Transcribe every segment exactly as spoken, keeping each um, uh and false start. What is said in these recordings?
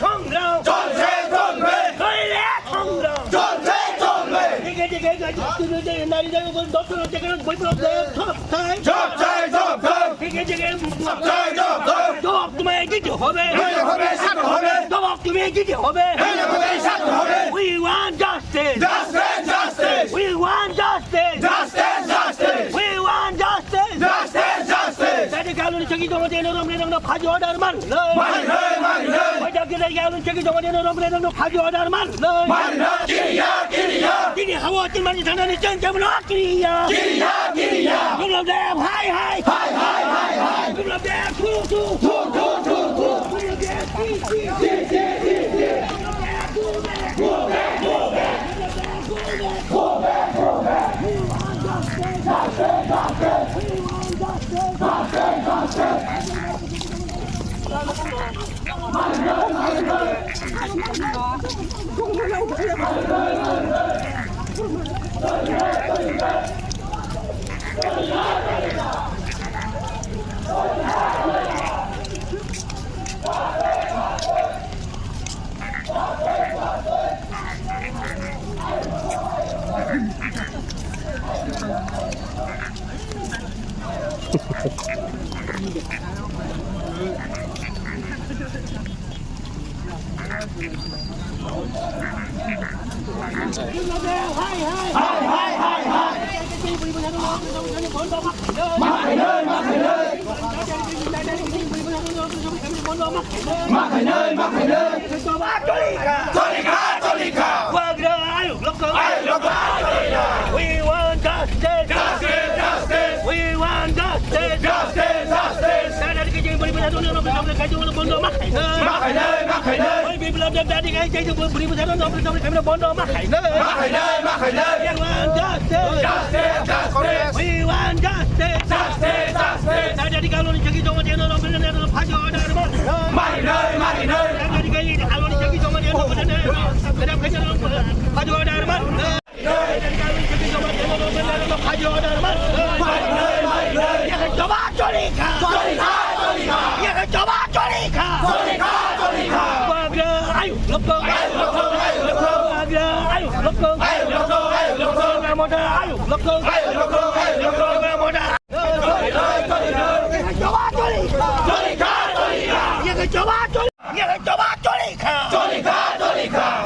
সংগ্রাম চলছে, চলবে। নইলে সংগ্রাম চলছে, চলবে। দিকে দিকে নারীদের উপর দর্শন থেকে বৈপ্লব দেব সব চাই। জব চাই, জব চাই। দিকে দিকে জব চাই, জব চাই। জবাব তোমায় দিতে হবে। দিতে হবে, সাথে হবে। জবাব তুমি দিতে হবে। দিতে হবে, সাথে হবে। We want justice. Justice, justice. We want justice. Justice, justice. We want justice. Justice, justice. Jadi kalau ni segi dong dia orang dia orang paju ada mana? Mari, mari, mari. Wajah kita kalau ni segi dong dia orang dia orang paju ada mana? Mari, mari. Kiriya, kiriya. Kini hawa tu mari sana ni ceng ceng lo kiriya. Kiriya, kiriya. Belum deh, hai, hai. Hai, hai, hai, hai. Belum deh, tu, tu. Tu, tu, tu, tu. Belum deh, tu, tu. Go back, go back. Go back, go back. We want justice. Justice, justice. We want justice. Justice, justice. We want justice. Justice, justice. We want justice. Justice, justice. Justice, justice. We want justice. Justice, justice. We want justice. Justice, justice. Marinai, marinai.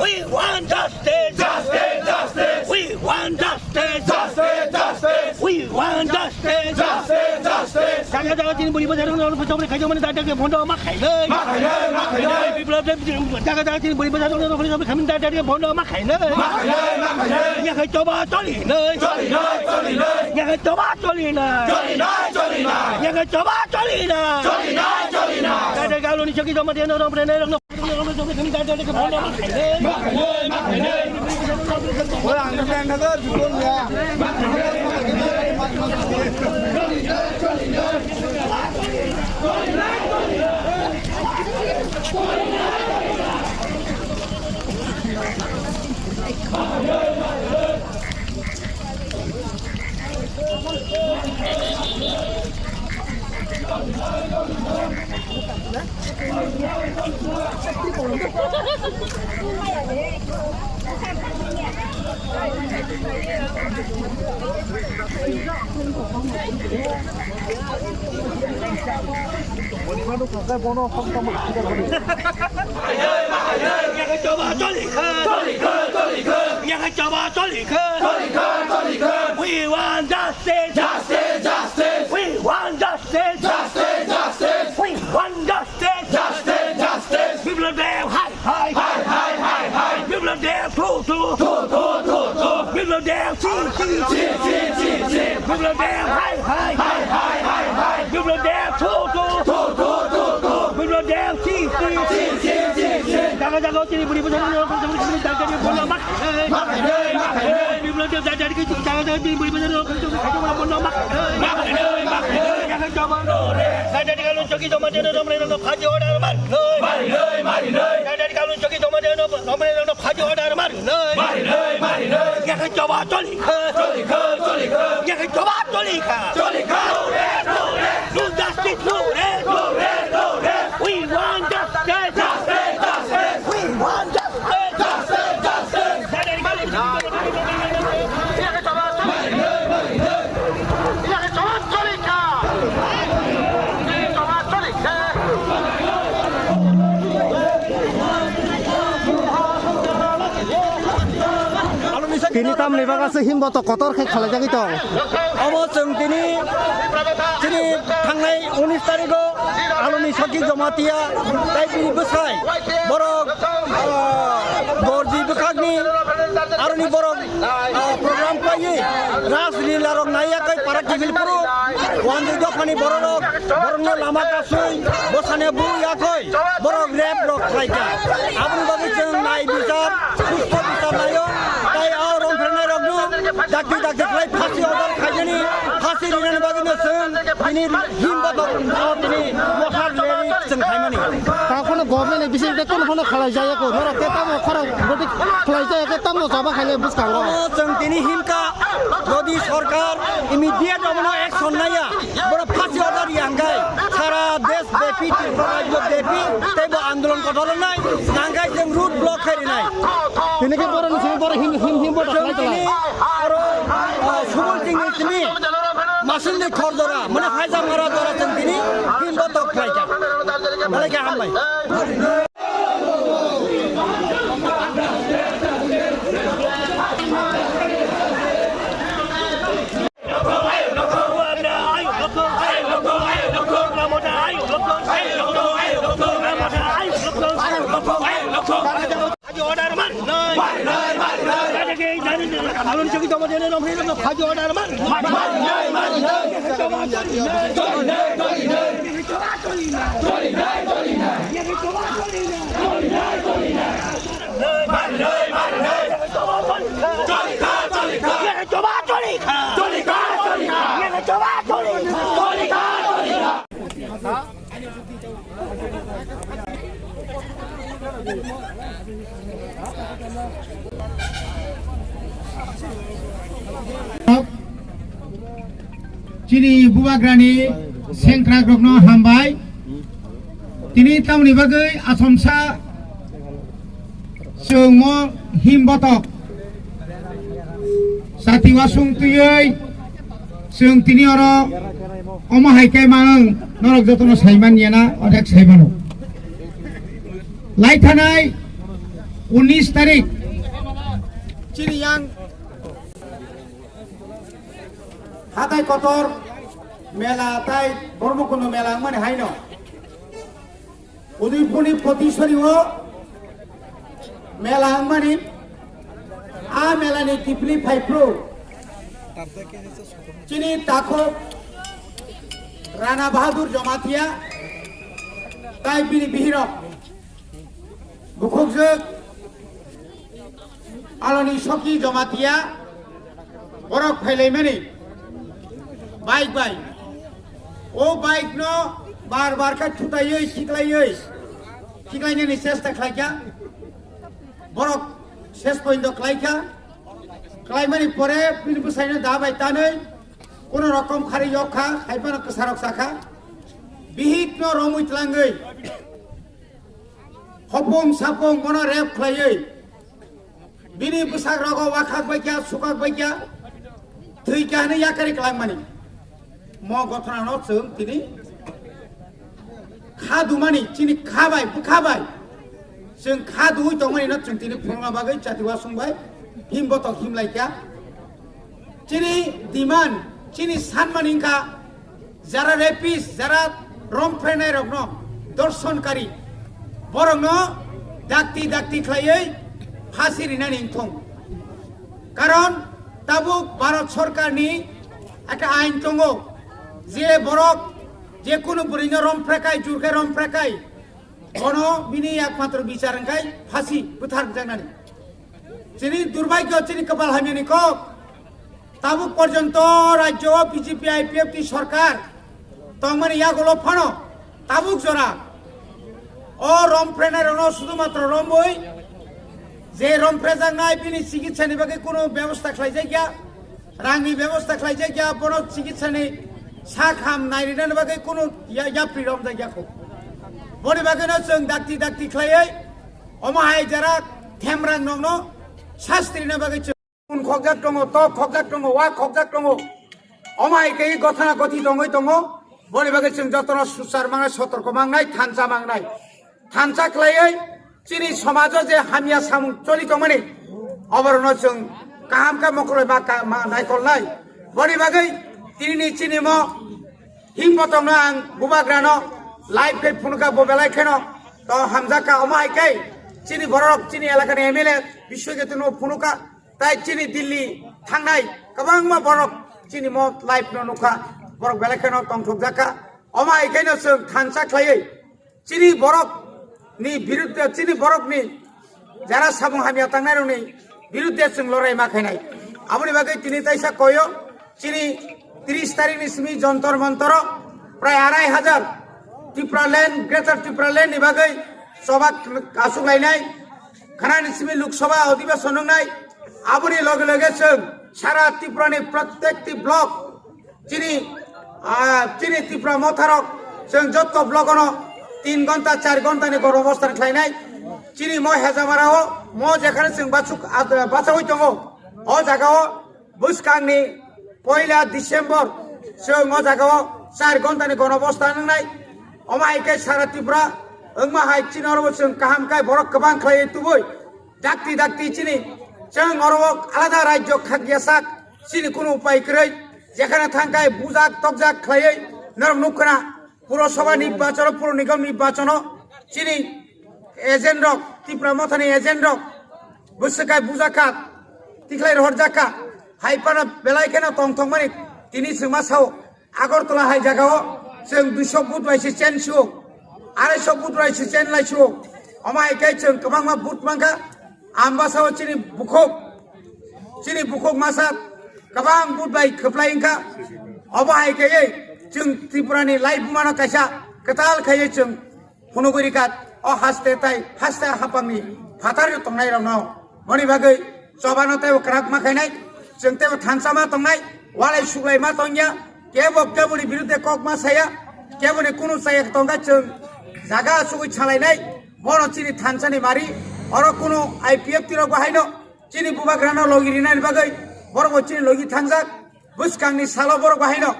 We want justice! Justice, justice! We want justice! Justice, justice! We want justice! Justice, justice! Jaga jaga chini buri bazar no pachok re khajo mane dada ke bhondo ma khainai. Ma khainai, ma khainai. Biplab de jaga jaga chini buri bazar no pachok re khamin dada ke bhondo ma khainai. Ma khainai, ma khainai. Ya khai choba choli nai. Choli nai, choli nai. Ya khai choba choli nai. Choli nai, choli nai. Ya khai choba choli nai. Choli nai, choli nai. Dada ke alo ni choki joma de no rom re nai rom no. We want justice! Justice, justice! We want justice! Justice, justice! We want justice! Justice, justice! Biplab Deb hai hai! Hai hai hai hai! Biplab Deb thu thu! Thu thu thu thu! Biplab Deb chi chi! Chi chi chi chi! Biplab Deb hai hai! Hai hai hai hai! Biplab Deb thu thu! Thu thu thu thu! Biplab Deb chi chi! Chi chi chi chi! Jaga jaga chini buri buri jaga jaga buri buri jaga jaga buri buri. No justice, no rest. We want justice. Justice, justice. Tini tamni bagase himbotok kotor khe khalaijagwi tong. Omo chwng tini, chini thangnai unis tarigo Aloni Soki Jamatia tai bini bwsai borok, ah, Borji bwkhakni aroni borok, ah, program khlaiwi Ras Lila rok naiya kai para kibil phuru wanjwi dophani bororok borokno lama kasui bwsane bu yakoi borok rep rok khlaikha. Aboni bagwi chwng nai bichar Pusto bichar nayo, tai o rong phernairokno dakti dakti khlai phasi order khainani, phasi rinani bagwino chwng tini himbotok, tini mosar rally chwng khaimani. Takhwno government ni bising tei kono kono khalai jaya ko, norok tei tamo khorang goti khalai jaya ko, tamo chaba khaile bwskango. Omo chwng tini himkha, jodi sorkar immediate omono action naiya, borok phasi order yang kai, sara desh bepi, Tripura rajyo bepi, tei bo andolon kotor nai, nangkai chwng road block khai rinai. Tini khe borok ni simi borok him, him, him botok khlai tini tongla. Oro, ah, Subul Singh ni simi, Masindi Khor jora, mane Haijamara jora chwng tini him botok khlai kha. Belai khe hambai. Haji order mari noi. Alon cheki tomo jene nom hino. Haji order mari. Chini bubagrani sengkrakrokno hambai. Tini tamoni bagwi achomsa chwngmo him botok. Chati wasung twiwi chwng tini oro omo hai khe manang norok jotono saiman yana, onek saimano. Laithanai unis tarik chini yang hatai kotor mela tai Bormokundw mela wngmani haino. Udaipurni Potiswari o mela wngmani, a mela ni kiphilwi phaiphru chini takhuk Rana Bahadur Jamatia tai bini bihirok bukhukjwk Aloni Soki Jamatia borok phailaimani bike bai. O bike no bar bar khe thutaiwi, khiklaiwi, khiklainani chesta khlaikha. Borok ses poindo khlaikha. Khlaimani pore bini bwsaino da bai tanwi kono rokom khari yok kha, hai phano kwsarok sakha. Bihik no romwi tlangwi. Hopung sapung bono rep khlaiwi bini bwsak rogo wakhak baikya, sukak baikya, thwi kya hwnwi yakari kwlangmani. Mo gothonano chwng tini kha dumani, chini kha bai, bwkha bai chwng kha duwi tongmani no chwng tini phunukna bagwi chati wasung bai him botok him laikya. Chini demand, chini sanmani wngkha jara rapist, jara romphrenairokno, dorsonkari, borokno dakti dakti khlaiwi phasi rinani wngthong. Karon tabuk Bharat Sorkarni ekta ain tongo, je borok je kunu bwrwino romphrekai, jurkhe romphrekai, bono bini ekmatro bichar wngkhai phasi bwthar jaknani. Chini durbhagyo, chini kwpal hamyani kok. Tabuk porjonto rajyo o B J P I P F T sorkar tongmani yagulo phano tabuk jora o romphrenairokno sudhumatro romwi je romphrejak nai bini chikitsa ni bagwi kunu bebosta khlaijak ya, rangni bebosta khlaijak ya, bono chikitsa ni sak ham nairinani bagwi kunu ya-, yapri romjak ya kho. Boni bagwino chwng dakti dakti khlaiwi omo hai jara themrang nokno sastri na bagwi chwng un khokjak tongo, tok khokjak tongo, wa khokjak tongo. Omo hai khe gothana gothi tongwi tongo. Boni bagwi chwng jotono suchar mangnai, sotorko mangnai, thansa mangnai. Thansa khlaiwi chini somajo je hamya samung choli tongmani, oborokno chwng kaham khe mokoloi ma ka-, ma naikolnai. Boni bagwi tinini chini mo himbo tongno ang bubagrano live khe phunukha bo belai kheno to hamjakha. Omo hai khe chini borok chini elakani M L A Biswajit no phunukha. Tai chini Delhi thangnai kwbangma borok chini mo live no nukha, borok belai kheno tongthokjakha. Omo hai kheno chwng thansa khlaiwi chini borok ni birudde, chini borok ni jara samung hamya tangnai rokni birudde chwng lorai ma khainai. Aboni bagwi tini taisa koyo chini tris tarikh ni simi Jontor Montoro prai arai hajar Tipraland, Greater Tipraland ni bagwi choba asuk lainai. Khanani simi Lok Sabha Adhibeshon wngnai. Aboni loge loge chwng sara Tripura ni prottekti block chini, ah, chini Tripura motharok chwng jotto block ono tin gonta, char gonta ni gormo obosthan khlainai. Chini mo Hejamara o mo jekhane chwng bachuk, ah, bachaui tongo, o jaga o bwskangni poila December chwng o jaga o char gonta ni gormo obosthan wngnai. Omo hai khe sara Tripura wngma hai chini oro bo chwng kaham khai borok kwbang khlaiwi tubui. Dakti dakti chini chwng oro alada rajyo khakya sak chini kunu upai kwrwi, jekhane thangkhai bujak tokjak khlaiwi norok nukkhna Purosabha nirbachono, Puro Nigam nirbachono chini agent rok, Tipra Mothani agent rok bwswk khai bujak kha, tikhlai rohorjak kha, hai phano belai kheno tongthokmani tini chwngma sao. Agartala hai jagao chwng duiso vote bai se chen suo, arai so vote bai se chen lai suo. Omo hai khe chwng kwbangma vote mankha. Ambasao chini bukhuk, chini bukhuk masa kwbang vote bai khwplai wngkha. Obo hai khe chwng Tripura ni laibuma no kaisa kwtal khai chwng phunugwi rikha, o haste tai haste hapangni phatar tongnai rokno. Boni bagwi chobano teibo kwrak ma khainai, chwng teibo thansa ma tongnai, walai suklai ma tongya, kebo keboni birudde kok ma saya, keboni kunu chaya tongkha chwng jaga asugwi salainai. Bono chini thansani mari, oro kunu I P F T rok bo haino chini bubagrano logi rinani bagwi borok bo chini logi thangjak. Bwskangni salo borok bo haino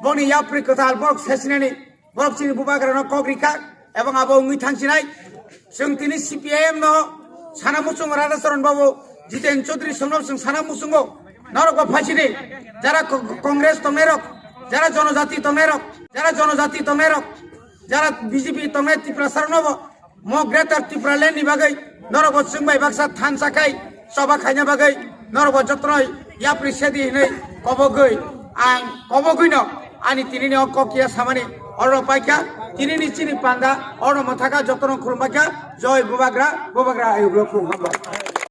boni yapri kwtal borok sesinani borok chini bubagrano kok rikha, ebong abo wngwi thangsinai. Chwng tini C P I M no sana muchungo Radhacharan Babu, Jiten Chaudhary songno chwng sana muchungo norok bo phaisidi, jara ko-, Congress tongnairok, jara jonojati tongnairok, jara jonojati tongnairok, jara B J P tongnai Tiprasarokno bo mo Greater Tipraland ni bagwi norok bo chwng bai baksa thansa khai choba khaina bagwi norok bo jotono yapri sedi hinwi kobogwi ang kobogwino ani tinini o kok ya samani oro paikha. Tinini chini panda oro mathaka jotono khulumbaikha. Joi Bubagra, Bubagra ayuklo khulum hambai.